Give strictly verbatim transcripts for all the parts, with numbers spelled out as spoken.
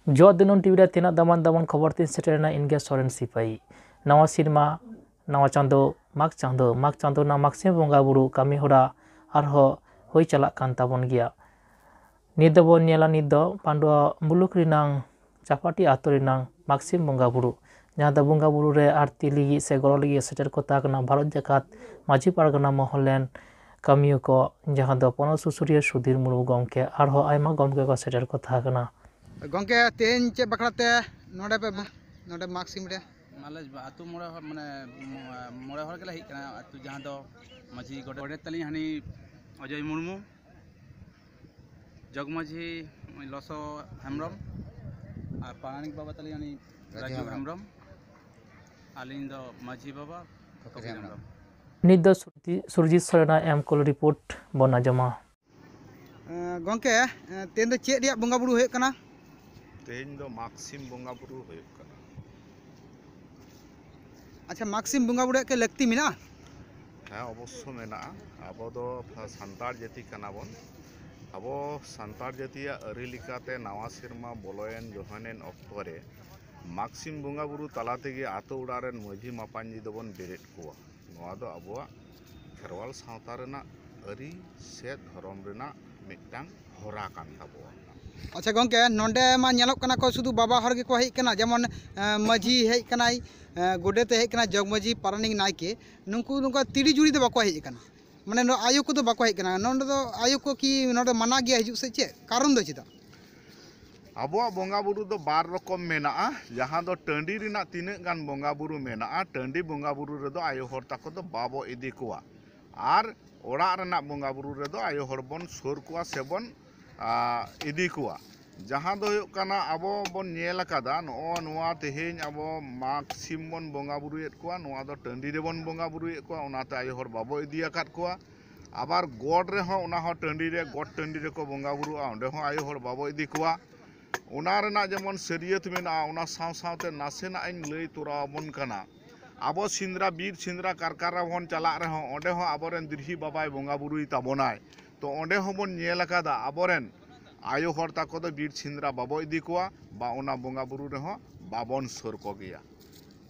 ᱡᱚ ᱫᱤᱱᱟᱹᱢ ᱴᱤᱵᱷᱤ ᱨᱮ ᱛᱤᱱᱟᱹᱜ ᱫᱟᱢᱟᱱ ᱫᱟᱢᱟᱱ ᱠᱷᱚᱵᱚᱨ ᱛᱤᱧ ᱥᱮᱴᱮᱨᱮᱱᱟ, ᱤᱧ ᱜᱮ ᱥᱚᱨᱮᱱ ᱥᱤᱯᱟᱹᱦᱤ᱾ ᱱᱟᱣᱟ ᱥᱮᱨᱢᱟ, ᱱᱟᱣᱟ ᱪᱟᱸᱫᱚ, ᱢᱟᱜᱽ ᱪᱟᱸᱫᱚ, ᱢᱟᱜᱽ ᱪᱟᱸᱫᱚ ᱨᱮᱱᱟᱜ ᱢᱟᱜᱽ ᱥᱤᱢ ᱵᱚᱸᱜᱟ ᱵᱩᱨᱩ ᱠᱟᱹᱢᱤ ᱦᱚᱨᱟ ᱟᱨᱦᱚᱸ ᱦᱩᱭ ᱪᱟᱞᱟᱜ ᱠᱟᱱ ᱛᱟᱵᱚᱱ ᱜᱮᱭᱟ᱾ ᱱᱤᱛ ᱫᱚᱵᱚᱱ ᱧᱮᱞᱟ, ᱱᱤᱛ ᱫᱚ ᱯᱟᱺᱰᱩᱣᱟ ᱢᱩᱞᱩᱠ ᱨᱮᱱᱟᱝ ᱪᱟᱯᱟᱴᱤ ᱟᱛᱳ ᱨᱮᱱᱟᱝ ᱢᱟᱜᱽ ᱥᱤᱢ ᱵᱚᱸᱜᱟ ᱵᱩᱨᱩ, ᱡᱟᱦᱟᱸ ᱫᱚ ᱵᱚᱸᱜᱟ ᱵᱩᱨᱩ ᱨᱮ ᱟᱨᱛᱤ ᱞᱟᱹᱜᱤᱫ ᱥᱮ ᱜᱚᱲᱚ ᱞᱟᱹᱜᱤᱫ ᱥᱮᱴᱮᱨ ᱠᱚ ᱛᱟᱦᱮᱸ ᱠᱟᱱᱟ ᱵᱷᱟᱨᱚᱛ ᱡᱟᱠᱟᱛ ᱢᱟᱹᱡᱷᱤ ᱯᱟᱨᱜᱟᱱᱟ ᱢᱚᱦᱚᱞ ᱨᱮᱱ ᱠᱟᱹᱢᱤᱭᱟᱹ ᱠᱚ, ᱡᱟᱦᱟᱸ ᱫᱚ ᱯᱚᱱᱚᱛ ᱥᱩᱥᱟᱹᱨᱤᱭᱟᱹ ᱥᱩᱫᱷᱤᱨ ᱢᱩᱨᱢᱩ ᱜᱚᱢᱠᱮ, ᱟᱨᱦᱚᱸ ᱟᱭᱢᱟ ᱜᱚᱢᱠᱮ ᱠᱚ ᱥᱮᱴᱮᱨ ᱠᱚ ᱛᱟᱦᱮᱸ ᱠᱟᱱᱟ᱾ ᱜᱚᱢᱠᱮ, ᱛᱮᱦᱮᱧ ᱪᱮᱫ ᱵᱟᱠᱷᱨᱟ ᱛᱮ ᱱᱚᱰᱮ ᱯᱮ, ᱱᱚᱰᱮ ᱢᱟᱜᱽ ᱥᱤᱢ ᱨᱮ? ᱟᱞᱮ ᱟᱹᱛᱩ ᱢᱚᱬᱮ ᱦᱚᱲ, ᱢᱟᱱᱮ, ᱢᱚ-, ᱢᱚᱬᱮ ᱦᱚᱲ ᱜᱮᱞᱮ ᱦᱮᱡ ᱠᱟᱱᱟ᱾ ᱟᱹᱛᱩ ᱡᱟᱦᱟᱸ ᱫᱚ ᱢᱟᱹᱡᱷᱤ, ᱜᱚᱰᱮᱛ, ᱜᱚᱰᱮᱛ ᱛᱟᱹᱞᱤᱧ ᱦᱟᱹᱱᱤ ᱚᱡᱚᱭ ᱢᱩᱨᱢᱩ, ᱡᱚᱜᱽ ᱢᱟᱹᱡᱷᱤ ᱩᱱᱤ ᱞᱚᱥᱚ ᱦᱮᱢᱵᱨᱚᱢ, ᱟᱨ ᱯᱟᱨᱟᱱᱤᱠ ᱵᱟᱵᱟ ᱛᱟᱹᱞᱤᱧ ᱩᱱᱤ ᱨᱟᱡᱩ ᱨᱟᱡᱩ ᱦᱮᱢᱵᱨᱚᱢ᱾ ᱦᱮᱢᱵᱨᱚᱢ, ᱟᱹᱞᱤᱧ ᱫᱚ ᱢᱟᱹᱡᱷᱤ ᱵᱟᱵᱟ ᱯᱷᱚᱠᱤᱨ ᱯᱷᱚᱠᱤᱨ ᱦᱮᱢᱵᱨᱚᱢ᱾ ᱦᱮᱢᱵᱨᱚᱢ᱾ ᱱᱤᱛ ᱫᱚ ᱥᱩᱨᱡᱤ-, ᱥᱩᱨᱡᱤᱛ ᱥᱚᱨᱮᱱᱟᱜ ᱮᱢ ᱠᱚᱞ ᱨᱤᱯᱳᱨᱴ ᱵᱚᱱ ᱟᱸᱡᱚᱢᱟ᱾ ᱮᱸ, ᱜᱚᱢᱠᱮ, ᱮᱸ, ᱛᱮᱦᱮᱧ ᱫᱚ ᱪᱮᱫ ᱨᱮᱭᱟᱜ ᱵᱚᱸᱜᱟ ᱵᱩᱨᱩ ᱦᱩᱭᱩᱜ ᱠᱟᱱᱟ? ᱛᱮᱦᱮᱧ ᱫᱚ ᱢᱟᱜᱽ ᱥᱤᱢ ᱵᱚᱸᱜᱟ ᱵᱩᱨᱩ ᱦᱩᱭᱩᱜ ᱠᱟᱱᱟ᱾ ᱟᱪᱪᱷᱟ, ᱢᱟᱜᱽ ᱥᱤᱢ ᱵᱚᱸᱜᱟ ᱵᱩᱨᱩ ᱨᱮᱭᱟᱜ ᱠᱤ ᱞᱟᱹᱠᱛᱤ ᱢᱮᱱᱟᱜᱼᱟ? ᱦᱮᱸ, ᱚᱵᱚᱥᱥᱚ ᱢᱮᱱᱟᱜᱼᱟ᱾ ᱟᱵᱚ ᱫᱚ ᱥᱟᱱᱛᱟᱲ ᱡᱟᱹᱛᱤ ᱠᱟᱱᱟ ᱵᱚᱱ᱾ ᱟᱵᱚ ᱥᱟᱱᱛᱟᱲ ᱡᱟᱹᱛᱤᱭᱟᱜ ᱟᱹᱨᱤ ᱞᱮᱠᱟᱛᱮ ᱱᱟᱣᱟ ᱥᱮᱨᱢᱟ ᱵᱚᱞᱚᱭᱮᱱ ᱡᱚᱦᱚᱱᱮᱱ ᱚᱠᱛᱚ ᱨᱮ ᱢᱟᱜᱽ ᱥᱤᱢ ᱵᱚᱸᱜᱟ ᱵᱩᱨᱩ ᱛᱟᱞᱟ ᱛᱮᱜᱮ ᱟᱛᱳ ᱚᱲᱟᱜ ᱨᱮᱱ ᱢᱟᱹᱡᱷᱤ ᱢᱟᱯᱟᱧᱡᱤ ᱫᱚᱵᱚᱱ ᱵᱮᱨᱮᱫ ᱠᱚᱣᱟ᱾ ᱱᱚᱣᱟ ᱫᱚ ᱟᱵᱚᱣᱟᱜ ᱠᱷᱮᱨᱣᱟᱞ ᱥᱟᱶᱛᱟ ᱨᱮᱱᱟᱜ ᱟᱹᱨᱤ ᱥᱮ ᱫᱷᱚᱨᱚᱢ ᱨᱮᱱᱟᱜ ᱢᱤᱫᱴᱟᱝ ᱦᱚᱨᱟ ᱠᱟᱱ ᱛᱟᱵᱚᱣᱟ᱾ ᱟᱪᱪᱷᱟ ᱜᱚᱢᱠᱮ, ᱱᱚᱰᱮ ᱢᱟ ᱧᱮᱞᱚᱜ ᱠᱟᱱᱟ ᱠᱚ ᱥᱩᱫᱷᱩ ᱵᱟᱵᱟ ᱦᱚᱲ ᱜᱮᱠᱚ ᱦᱮᱡ ᱠᱟᱱᱟ, ᱡᱮᱢᱚᱱ, ᱮᱸ, ᱢᱟᱹᱡᱷᱤ ᱦᱮᱡ ᱠᱟᱱᱟᱭ, ᱮᱸ, ᱜᱚᱰᱮᱛ ᱮ ᱦᱮᱡ ᱠᱟᱱᱟ, ᱡᱚᱜᱽ ᱢᱟᱹᱡᱷᱤ, ᱯᱟᱨᱟᱱᱤᱠ, ᱱᱟᱭᱠᱮ, ᱱᱩᱠᱩ ᱱᱚᱝᱠᱟ ᱛᱤᱨᱤ ᱡᱩᱨᱤ ᱫᱚ ᱵᱟᱠᱚ ᱦᱮᱡ ᱠᱟᱱᱟ᱾ ᱢᱟᱱᱮ ᱱᱚᱣᱟ ᱟᱭᱳ ᱠᱚᱫᱚ ᱵᱟᱠᱚ ᱦᱮᱡ ᱠᱟᱱᱟ᱾ ᱱᱚᱰᱮ ᱫᱚ ᱟᱭᱳ ᱠᱚ ᱠᱤ ᱱᱚᱰᱮ ᱢᱟᱱᱟ ᱜᱮᱭᱟ ᱦᱤᱡᱩᱜ ᱥᱮ ᱪᱮᱫ? ᱠᱟᱨᱚᱱ ᱫᱚ ᱪᱮᱫᱟᱜ? ᱟᱵᱚᱣᱟᱜ ᱵᱚᱸᱜᱟ ᱵᱩᱨᱩ ᱫᱚ ᱵᱟᱨ ᱨᱚᱠᱚᱢ ᱢᱮᱱᱟᱜᱼᱟ᱾ ᱡᱟᱦᱟᱸ ᱫᱚ ᱴᱟᱺᱰᱤ ᱨᱮᱱᱟᱜ ᱛᱤᱱᱟᱹᱜ ᱜᱟᱱ ᱵᱚᱸᱜᱟ ᱵᱩᱨᱩ ᱢᱮᱱᱟᱜᱼᱟ, ᱴᱟᱺᱰᱤ ᱵᱚᱸᱜᱟ ᱵᱩᱨᱩ ᱨᱮᱫᱚ ᱟᱭᱳ ᱦᱚᱲ ᱛᱟᱠᱚ ᱫᱚ ᱵᱟᱵᱚ ᱤᱫᱤ ᱠᱚᱣᱟ᱾ ᱟᱨ ᱚᱲᱟᱜ ᱨᱮᱱᱟᱜ ᱵᱚᱸᱜᱟ ᱵᱩᱨᱩ ᱨᱮᱫᱚ ᱟᱭᱳ ᱦᱚᱲ ᱵᱚᱱ ᱥᱩᱨ ᱠᱚᱣᱟ ᱥᱮᱵᱚᱱ, ᱟ, ᱤᱫᱤ ᱠᱚᱣᱟ᱾ ᱡᱟᱦᱟᱸ ᱫᱚ ᱦᱩᱭᱩᱜ ᱠᱟᱱᱟ, ᱟᱵᱚ ᱵᱚᱱ ᱧᱮᱞ ᱟᱠᱟᱫᱟ, ᱱᱚᱜᱼᱚ ᱱᱚᱣᱟ ᱛᱮᱦᱮᱧ ᱟᱵᱚ ᱢᱟᱜᱽ ᱥᱤᱢ ᱵᱚᱱ ᱵᱚᱸᱜᱟ ᱵᱩᱨᱩᱭᱮᱫ ᱠᱚᱣᱟ, ᱱᱚᱣᱟ ᱫᱚ ᱴᱟᱺᱰᱤ ᱨᱮᱵᱚᱱ ᱵᱚᱸᱜᱟ ᱵᱩᱨᱩᱭᱮᱫ ᱠᱚᱣᱟ, ᱚᱱᱟᱛᱮ ᱟᱭᱳ ᱦᱚᱲ ᱵᱟᱵᱚ ᱤᱫᱤ ᱟᱠᱟᱫ ᱠᱚᱣᱟ᱾ ᱟᱵᱟᱨ ᱜᱚᱰ ᱨᱮᱦᱚᱸ, ᱚᱱᱟ ᱦᱚᱸ ᱴᱟᱺᱰᱤ ᱨᱮ, ᱜᱚᱰ ᱴᱟᱺᱰᱤ ᱨᱮᱠᱚ ᱵᱚᱸᱜᱟ ᱵᱩᱨᱩᱜᱼᱟ, ᱚᱸᱰᱮ ᱦᱚᱸ ᱟᱭᱳ ᱦᱚᱲ ᱵᱟᱵᱚ ᱤᱫᱤ ᱠᱚᱣᱟ᱾ ᱚᱱᱟ ᱨᱮᱱᱟᱜ ᱡᱮᱢᱚᱱ ᱥᱟᱹᱨᱤᱭᱟᱹᱛ ᱢᱮᱱᱟᱜᱼᱟ, ᱚᱱᱟ ᱥᱟᱶ ᱥᱟᱶᱛᱮ ᱱᱟᱥᱮᱱᱟᱜ ᱤᱧ ᱞᱟᱹᱭ ᱛᱚᱨᱟ ᱟᱵᱚᱱ ᱠᱟᱱᱟ᱾ ᱟᱵᱚ ᱥᱮᱸᱫᱽᱨᱟ, ᱵᱤᱨ ᱥᱮᱸᱫᱽᱨᱟ ᱠᱟᱨᱠᱟ ᱨᱮᱵᱚᱱ ᱪᱟᱞᱟᱜ ᱨᱮᱦᱚᱸ, ᱚᱸᱰᱮ ᱦᱚᱸ ᱟᱵᱚᱨᱮᱱ ᱫᱤᱨᱦᱤ ᱵᱟᱵᱟᱭ ᱵᱚᱸᱜᱟ ᱵᱩᱨᱩᱭ ᱛᱟᱵᱚᱱᱟᱭ᱾ ᱛᱚ ᱚᱸᱰᱮ ᱦᱚᱸᱵᱚᱱ ᱧᱮᱞ ᱟᱠᱟᱫᱟ, ᱟᱵᱚᱨᱮᱱ ᱟᱭᱳ ᱦᱚᱲ ᱛᱟᱠᱚ ᱫᱚ ᱵᱤᱨ ᱥᱮᱸᱫᱽᱨᱟ ᱵᱟᱵᱚ ᱤᱫᱤ ᱠᱚᱣᱟ, ᱵᱟ ᱚᱱᱟ ᱵᱚᱸᱜᱟ ᱵᱩᱨᱩ ᱨᱮᱦᱚᱸ ᱵᱟᱵᱚᱱ ᱥᱩᱨ ᱠᱚᱜᱮᱭᱟ᱾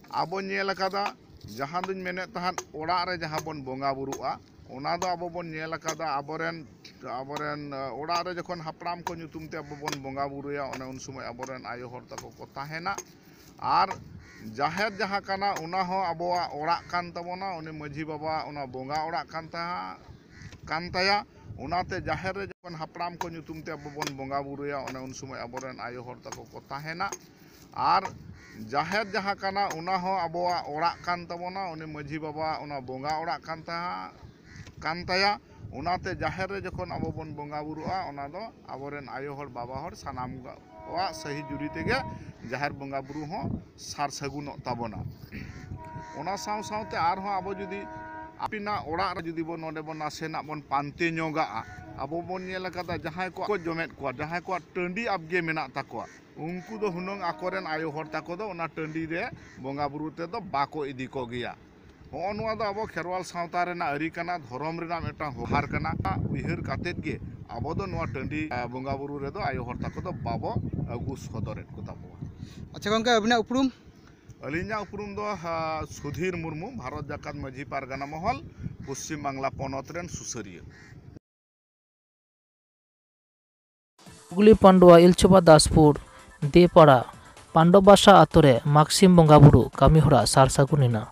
ᱟᱵᱚ ᱧᱮᱞ ᱟᱠᱟᱫᱟ, ᱡᱟᱦᱟᱸ ᱫᱚᱧ ᱢᱮᱱᱮᱫ ᱛᱟᱦᱮᱸᱫ, ᱚᱲᱟᱜ ᱨᱮ ᱡᱟᱦᱟᱸ ᱵᱚᱱ ᱵᱚᱸᱜᱟ ᱵᱩᱨᱩᱜᱼᱟ, ᱚᱱᱟ ᱫᱚ ᱟᱵᱚ ᱵᱚᱱ ᱧᱮᱞ ᱟᱠᱟᱫᱟ, ᱟᱵᱚᱨᱮᱱ, ᱟᱵᱚᱨᱮᱱ, ᱚᱲᱟᱜ ᱨᱮ ᱡᱚᱠᱷᱚᱱ ᱦᱟᱯᱲᱟᱢ ᱠᱚ ᱧᱩᱛᱩᱢ ᱛᱮ ᱟᱵᱚ ᱵᱚᱱ ᱵᱚᱸᱜᱟ ᱵᱩᱨᱩᱭᱟ, ᱚᱱᱮ ᱩᱱ ᱥᱚᱢᱚᱭ ᱟᱵᱚᱨᱮᱱ ᱟᱭᱳ ᱦᱚᱲ ᱛᱟᱠᱚ ᱠᱚ ᱛᱟᱦᱮᱱᱟ᱾ ᱟᱨ ᱡᱟᱦᱮᱨ ᱡᱟᱦᱟᱸ ᱠᱟᱱᱟ, ᱚᱱᱟ ᱦᱚᱸ ᱟᱵᱚᱣᱟᱜ ᱚᱲᱟᱜ ᱠᱟᱱ ᱛᱟᱵᱚᱱᱟ, ᱩᱱᱤ ᱢᱟᱹᱡᱷᱤ ᱵᱟᱵᱟ ᱚᱱᱟ ᱵᱚᱸᱜᱟ ᱚᱲᱟᱜ ᱠᱟᱱ ᱛᱟᱦᱮᱸ, ᱠᱟᱱ ᱛᱟᱭᱟ᱾ ᱚᱱᱟᱛᱮ ᱡᱟᱦᱮᱨ ᱨᱮ ᱡᱚᱠᱷᱚᱱ ᱦᱟᱯᱲᱟᱢ ᱠᱚ ᱧᱩᱛᱩᱢ ᱛᱮ ᱟᱵᱚ ᱵᱚᱱ ᱵᱚᱸᱜᱟ ᱵᱩᱨᱩᱭᱟ, ᱚᱱᱮ ᱩᱱ ᱥᱚᱢᱚᱭ ᱟᱵᱚᱨᱮᱱ ᱟᱭᱳ ᱦᱚᱲ ᱛᱟᱠᱚ ᱠᱚ ᱛᱟᱦᱮᱱᱟ᱾ ᱟᱨ ᱡᱟᱦᱮᱨ ᱡᱟᱦᱟᱸ ᱠᱟᱱᱟ, ᱚᱱᱟ ᱦᱚᱸ ᱟᱵᱚᱣᱟᱜ ᱚᱲᱟᱜ ᱠᱟᱱ ᱛᱟᱵᱚᱱᱟ, ᱩᱱᱤ ᱢᱟᱹᱡᱷᱤ ᱵᱟᱵᱟ ᱚᱱᱟ ᱵᱚᱸᱜᱟ ᱚᱲᱟᱜ ᱠᱟᱱ ᱛᱟᱦᱮᱸ, ᱠᱟᱱ ᱛᱟᱭᱟ᱾ ᱚᱱᱟᱛᱮ ᱡᱟᱦᱮᱨ ᱨᱮ ᱡᱚᱠᱷᱚᱱ ᱟᱵᱚ ᱵᱚᱱ ᱵᱚᱸᱜᱟ ᱵᱩᱨᱩᱜᱼᱟ, ᱚᱱᱟ ᱫᱚ ᱟᱵᱚᱨᱮᱱ ᱟᱭᱳ ᱦᱚᱲ, ᱵᱟᱵᱟ ᱦᱚᱲ, ᱥᱟᱱᱟᱢ ᱠᱚᱣᱟᱜ ᱥᱟᱹᱦᱤ ᱡᱩᱨᱤ ᱛᱮᱜᱮ ᱡᱟᱦᱮᱨ ᱵᱚᱸᱜᱟ ᱵᱩᱨᱩ ᱦᱚᱸ ᱥᱟᱨ ᱥᱟᱹᱜᱩᱱᱚᱜ ᱛᱟᱵᱚᱱᱟ᱾ ᱚᱱᱟ ᱥᱟᱶ ᱥᱟᱶᱛᱮ ᱟᱨᱦᱚᱸ ᱟᱵᱚ ᱡᱩᱫᱤ ᱟᱹᱯᱤᱱᱟᱜ ᱚᱲᱟᱜ ᱨᱮ ᱡᱩᱫᱤ ᱵᱚᱱ, ᱱᱚᱰᱮ ᱵᱚᱱ ᱱᱟᱥᱮᱱᱟᱜ ᱵᱚᱱ ᱯᱟᱱᱛᱮ ᱧᱚᱜᱟᱜᱼᱟ, ᱟᱵᱚ ᱵᱚᱱ ᱧᱮᱞ ᱟᱠᱟᱫᱟ, ᱡᱟᱦᱟᱸᱭ ᱠᱚ ᱡᱚᱢᱮᱫ ᱠᱚᱣᱟ, ᱡᱟᱦᱟᱸᱭ ᱠᱚᱣᱟᱜ ᱴᱟᱺᱰᱤ ᱟᱵᱜᱮ ᱢᱮᱱᱟᱜ ᱛᱟᱠᱚᱣᱟ, ᱩᱱᱠᱩ ᱫᱚ ᱦᱩᱱᱟᱹᱝ ᱟᱠᱚᱨᱮᱱ ᱟᱭᱳ ᱦᱚᱲ ᱛᱟᱠᱚ ᱫᱚ ᱚᱱᱟ ᱴᱟᱺᱰᱤ ᱨᱮ ᱵᱚᱸᱜᱟ ᱵᱩᱨᱩ ᱛᱮᱫᱚ ᱵᱟᱠᱚ ᱤᱫᱤ ᱠᱚᱜᱮᱭᱟ᱾ ᱦᱚᱸᱜᱼᱚ ᱱᱚᱣᱟ ᱫᱚ ᱟᱵᱚ ᱠᱷᱮᱨᱣᱟᱞ ᱥᱟᱶᱛᱟ ᱨᱮᱱᱟᱜ ᱟᱹᱨᱤ ᱠᱟᱱᱟ, ᱫᱷᱚᱨᱚᱢ ᱨᱮᱱᱟᱜ ᱢᱤᱫᱴᱟᱝ ᱦᱚᱦᱟᱨ ᱠᱟᱱᱟ᱾ ᱩᱭᱦᱟᱹᱨ ᱠᱟᱛᱮᱫ ᱜᱮ ᱟᱵᱚ ᱫᱚ ᱱᱚᱣᱟ ᱴᱟᱺᱰᱤ, ᱟ, ᱵᱚᱸᱜᱟ ᱵᱩᱨᱩ ᱨᱮᱫᱚ ᱟᱭᱳ ᱦᱚᱲ ᱛᱟᱠᱚ ᱫᱚ ᱵᱟᱵᱚ ᱟᱹᱜᱩ ᱥᱚᱫᱚᱨᱮᱫ ᱠᱚ ᱛᱟᱵᱚᱣᱟ᱾ ᱟᱪᱪᱷᱟ ᱜᱚᱢᱠᱮ, ᱟᱹᱵᱤᱱᱟᱜ ᱩᱯᱨᱩᱢ? ᱟᱹᱞᱤᱧᱟᱜ ᱩᱯᱨᱩᱢ ᱫᱚ, ᱟ, ᱥᱩᱫᱷᱤᱨ ᱢᱩᱨᱢᱩ, ᱵᱷᱟᱨᱚᱛ ᱡᱟᱠᱟᱛ ᱢᱟᱹᱡᱷᱤ ᱯᱟᱨᱜᱟᱱᱟ ᱢᱚᱦᱚᱞ, ᱯᱚᱥᱪᱤᱢ ᱵᱟᱝᱞᱟ ᱯᱚᱱᱚᱛ ᱨᱮᱱ ᱥᱩᱥᱟᱹᱨᱤᱭᱟᱹ᱾ ᱦᱩᱜᱽᱞᱤ ᱯᱟᱱᱰᱩᱣᱟ ᱤᱞᱪᱷᱚᱵᱟ ᱫᱟᱥᱯᱩᱨ ᱫᱮᱯᱟᱲᱟ ᱯᱟᱱᱰᱚᱵᱟᱥᱟ ᱟᱛᱳ ᱨᱮ ᱢᱟᱜᱽᱥᱤᱢ ᱵᱚᱸᱜᱟ ᱵᱩᱨᱩ ᱠᱟᱹᱢᱤ ᱦᱚᱨᱟ ᱥᱟᱨ ᱥᱟᱹᱜᱩᱱ ᱮᱱᱟ᱾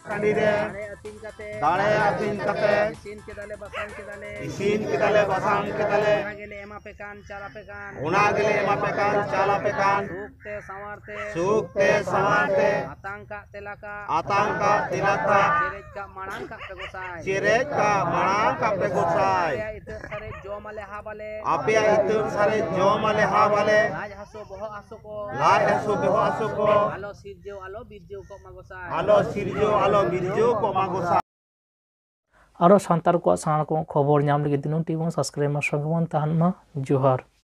ᱴᱟᱺᱰᱤ ᱨᱮ ᱫᱟᱲᱮ ᱟᱹᱛᱤᱧ ᱠᱟᱛᱮ ᱫᱟᱲᱮ ᱟᱹᱛᱤᱧ ᱠᱟᱛᱮ ᱤᱥᱤᱱ ᱠᱮᱫᱟᱞᱮ, ᱵᱟᱥᱟᱝ ᱠᱮᱫᱟᱞᱮ, ᱤᱥᱤᱱ ᱠᱮᱫᱟᱞᱮ, ᱵᱟᱥᱟᱝ ᱠᱮᱫᱟᱞᱮ, ᱚᱱᱟ ᱜᱮᱞᱮ ᱮᱢᱟ ᱯᱮ ᱠᱟᱱ, ᱪᱟᱞ ᱟᱯᱮ ᱠᱟᱱ, ᱚᱱᱟ ᱜᱮᱞᱮ ᱮᱢᱟ ᱯᱮ ᱠᱟᱱ, ᱪᱟᱞ ᱟᱯᱮ ᱠᱟᱱ, ᱥᱩᱠ ᱛᱮ ᱥᱟᱶᱟᱨ ᱛᱮ, ᱥᱩᱠ ᱛᱮ ᱥᱟᱶᱟᱨ ᱛᱮ, ᱟᱛᱟᱝ ᱠᱟᱜ ᱛᱮᱞᱟ ᱠᱟᱜ, ᱟᱛᱟᱝ ᱠᱟᱜ ᱛᱮᱞᱟ ᱠᱟᱜ, ᱪᱮᱨᱮᱡ ᱠᱟᱜ ᱢᱟᱲᱟᱝ ᱠᱟᱜ ᱯᱮ ᱜᱚᱸᱥᱟᱭ, ᱪᱮᱨᱮᱡ ᱠᱟᱜ ᱢᱟᱲᱟᱝ ᱠᱟᱜ ᱯᱮ ᱜᱚᱸᱥᱟᱭ, ᱟᱯᱮᱭᱟᱜ ᱤᱛᱟᱹ ᱥᱟᱨᱮᱡ ᱡᱚᱢ ᱟᱞᱮ ᱦᱟᱵᱟᱞᱮ, ᱟᱯᱮᱭᱟᱜ ᱤᱛᱟᱹ ᱥᱟᱨᱮᱡ ᱡᱚᱢ ᱟᱞᱮ ᱦᱟᱵᱟᱞᱮ, ᱞᱟᱡ ᱦᱟᱹᱥᱩ ᱵᱚᱦᱚᱜ ᱦᱟᱹᱥᱩ ᱠᱚ, ᱞᱟᱡ ᱦᱟᱹᱥᱩ ᱵᱚᱦᱚᱜ ᱦᱟᱹᱥᱩ ᱠᱚ, ᱟᱞᱚ ᱥᱤᱨᱡᱟᱹᱣ ᱟᱞᱚ ᱵᱤᱨᱡᱟᱹᱣ ᱠᱚᱜ ᱢᱟ ᱜᱚᱸᱥᱟᱭ, ᱟᱞᱚ ᱥᱤᱨᱡᱟᱹᱣ ᱟᱞᱚ ᱵᱤᱨᱡᱟᱹᱣ ᱠᱚᱜ ᱢᱟ ᱜᱚᱸᱥᱟᱭ᱾ ᱟᱨᱚ ᱥᱟᱱᱛᱟᱲ ᱠᱚᱣᱟᱜ ᱥᱟᱱᱟᱢ ᱨᱚᱠᱚᱢ ᱠᱷᱚᱵᱚᱨ ᱧᱟᱢ ᱞᱟᱹᱜᱤᱫ ᱫᱤᱱᱟᱹᱢ ᱴᱤᱵᱷᱤ ᱵᱚᱱ subscribe ᱢᱟ, ᱥᱚᱸᱜᱮ ᱵᱚᱱ ᱛᱟᱦᱮᱱ ᱢᱟ᱾ ᱡᱚᱦᱟᱨ᱾